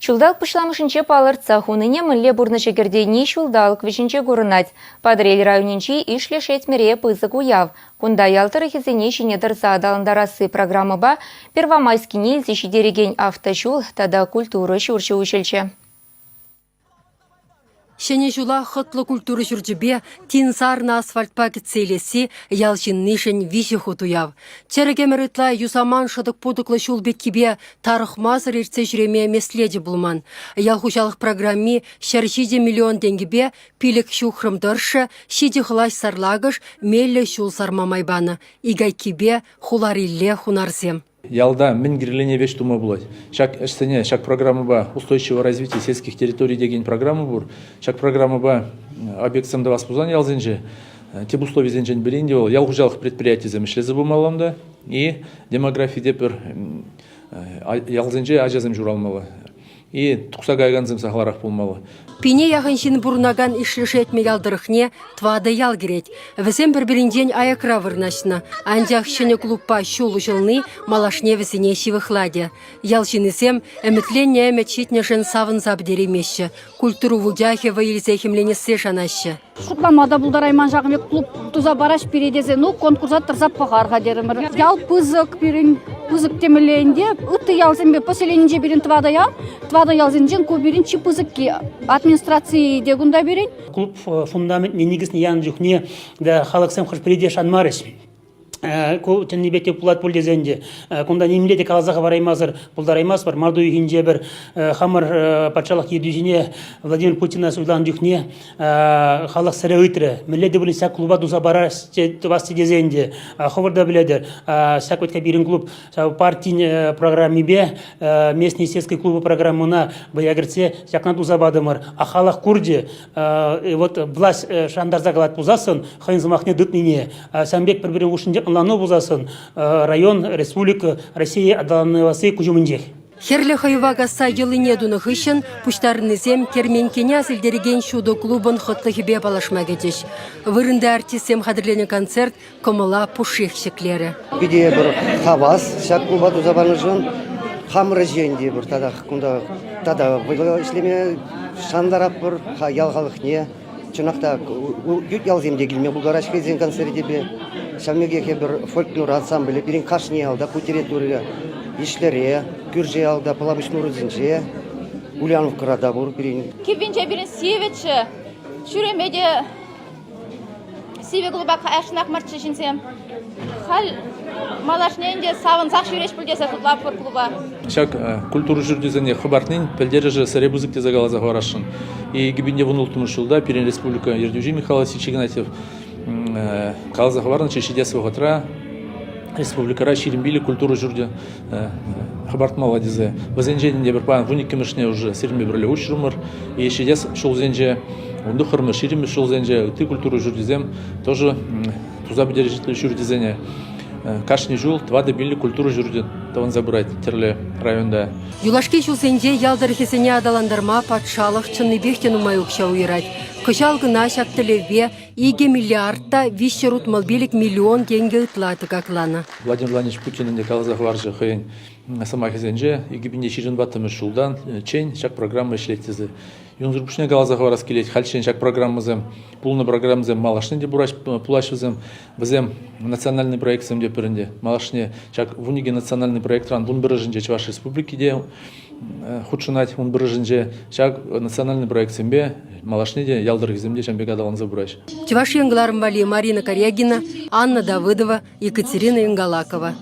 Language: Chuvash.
Ҫулталӑк пуҫламӑшӗнче палӑртса хунине мӗнле пурнӑҫа кӗртни ҫулталӑк вӗҫӗнче курӑнать. Патӑрьел районӗнчи Ишлӗ Шетмӗре пысӑк уяв. Кунта ял тӑрӑхӗсене ҫине тӑрса аталантарасси программӑпа Первомайскине илсе ҫитерекен автоҫул тата культура ҫурчӗ уҫӑлчӗ. Ҫӗнӗ ҫула хӑтлӑ культура ҫурчӗпе тин сарнӑ асфальтпа кӗтсе илесси ял ҫыннишӗн виҫӗ хут уяв. Чӗрӗк ӗмӗр ытла юсаман шӑтӑк-путӑклӑ ҫул пеккипе тарӑхмасӑр иртсе ҫӳреме меслечӗ пулман. Ял хуҫалӑх программи 107 миллион тенкӗпе 5 ҫухрӑм тӑршшӗ, 7 хӑлаҫ сарлакӑш меллӗ ҫул сарма май панӑ. Ик айккипе хуларилле хунарсем. Ялта мӗн кирлине веҫ тума пулать. Ҫак ӗҫсене ҫак программӑпа устойчивое развитие сельских территорий текен программа пур. Ҫак программӑпа объектсем тӑвас пулсан ялсенче тӗп условисенчен пӗри ӗнтӗ вӑл ял хуҫалӑх предприятийӗсем ӗҫлесе пымалла унта и демографи те пӗр ялсенче ачасем ҫуралмалла. И тухса каякансем сахалрах пулмалла. Пине яхӑн ҫын пурӑнакан Ишлӗ Шетмӗ ял тӑрӑхне тӑватӑ ял кӗрет. Вӗсем пӗр-пӗринчен аякра вырнаҫнӑ. Анчах ҫӗнӗ клубпа ҫул уҫӑлни малашне вӗсене ҫывӑхлатӗ. Ял ҫыннисем ӗмӗтленнӗ ӗмӗт ҫитнӗшӗн савӑнса пӗтереймеҫҫӗ. Культура вучахӗ вӑй илсе хӗмленессе шанаҫҫӗ. Шутлама та пултарайман ҫакӑн пек клуб туса параҫ пире тесе. Ну, конкурса тӑрса пӑхар-ха терӗмӗр. Ял пысӑк пирӗн, пысӑк темелле ӗнтӗ. Ытти ялсемпе поселенинче пирӗн тӑватӑ ял. Тӑватӑ ялсенчен ку пирӗн чи пысӑкки. Администраци те кунта пирӗн. Клуб фундаментне никӗсне янӑ чухне да халӑхсем хӑш-пӗри те шанмарӗҫ. Ку чӑннипе те пулать пуль тесен те кунта нимле те каласа хӑвараймасӑр пултараймастпӑр. Март уйӑхӗнче пӗр хамӑр патшалӑх ертӳҫине Владимир Путина суйланӑ чухне халӑх сӗре ыйтрӗ. Мӗнле те пулин ҫак клуба туса парас тӑвас тесен те хӑвӑр та пӗлетӗр, ҫак вӗт-ха пирӗн клуб ҫав партин программипе местный сельский клубы программӑна вӑя кӗртсе ҫакна туса патӑмӑр. А халӑх курчӗ, вот власть шантарса калать пулсассӑн хӑйӗн сӑмахне тытнине, ҫавӑн пек пӗр-пӗрин хушшинче ӑнлану пулсассӑн район, республика, Россия аталанӑвасси куҫ умӗнчех. Хӗрлӗ хӑйӑва касса йӑлине тунӑ хыҫҫӑн пуҫтарӑннисем керменккене ас илтерекен ҫутӑ клубӑн хӑтлӑхӗпе паллашма кӗчӗҫ. Вырӑнти артистсем хатӗрленӗ концерт кӑмӑла пушшех ҫӗклерӗ. Питӗ пӗр хавас ҫак клуба туса панӑшӑн. Хамӑр ӗҫе ӗнтӗ пӗр татах кунта тата вӑйлӑ ӗҫлеме шантаратпӑр ял халӑхне. Чӑнах та ют ялсем те килме пултараҫҫӗ хӑйсен концерчӗпе. Ҫавӑн пекех эпир фольклор ансамблӗ пирӗн кашни ялта ку территорире Ишлӗре, кӳршӗ ялта Пӑлапуҫ Нурӑсӗнче, Ульяновкӑра та пур пирӗн. Киввинче пирӗн сивӗччӗ, ҫӳреме те Сивӗ клуба каясшӑнах марччӗ ҫынсем. Халь малашне ӗнтӗ савӑнсах ҫӳрес пуль тесе шутлатпӑр клуба. Ҫак культура ҫурчӗсене хӑпартнин пӗлтерӗшӗ сӗре пысӑк тесе каласа хӑварасшӑн. 2016 ҫулта пирӗн республика ертӳҫи Михаил Васильевич Игнатьев каласа хӑварнӑччӗ, ҫитес вӑхӑтра республикӑра 25 культура ҫурчӗ хӑпартмалла тесе. Вӗсенчен ӗнтӗ пӗр паян вуниккӗмӗшне уже сирӗнпе пӗрле уҫрӑмӑр. И ҫитес ҫулсенче, вунтӑххӑрмӗш, ҫирӗммӗш ҫулсенче ытти культура ҫурчӗсем тоже туса пӗтереҫҫӗ ҫурчӗсене. Кашни ҫул 4-5 культура ҫурчӗ тӑвӑнса пырать тӗрлӗ районта. Юлашки ҫулсенче ял тӑрӑхӗсене аталантарма патшалӑх чӑннипех те нумай укҫа уйӑрать. Кӑҫал кӑна ҫак тӗллевпе 2 миллиард та 365 миллион тенкӗ ытла тӑкакланӑ. Владимир Владимирович Путин ӗнтӗ каласа хӑварчӗ хӑйӗн сӑмахӗсенче 2024 ҫултан чен ҫак программа ӗҫлет тесе. Унсӑр пуҫне каласа хӑварас килет, хальччен ҫак программӑсем, пулнӑ программӑсем малашне те пулаҫ вӗсем. Вӗсем национальный проектсем те пӗр ӗнтӗ. Малашне ҫак 12 национальный проектран 11-шӗнче Чӑваш Республики те хутшӑнать 11-шӗнче. Ҫак национальный проектсемпе малашне те ял тӑрӑхӗсем те ҫавӑн пек аталанса пыраҫ. Чӑваш Ен кӑларӑм валли Марина Корягина, Анна Давыдова, Екатерина Ингалакова.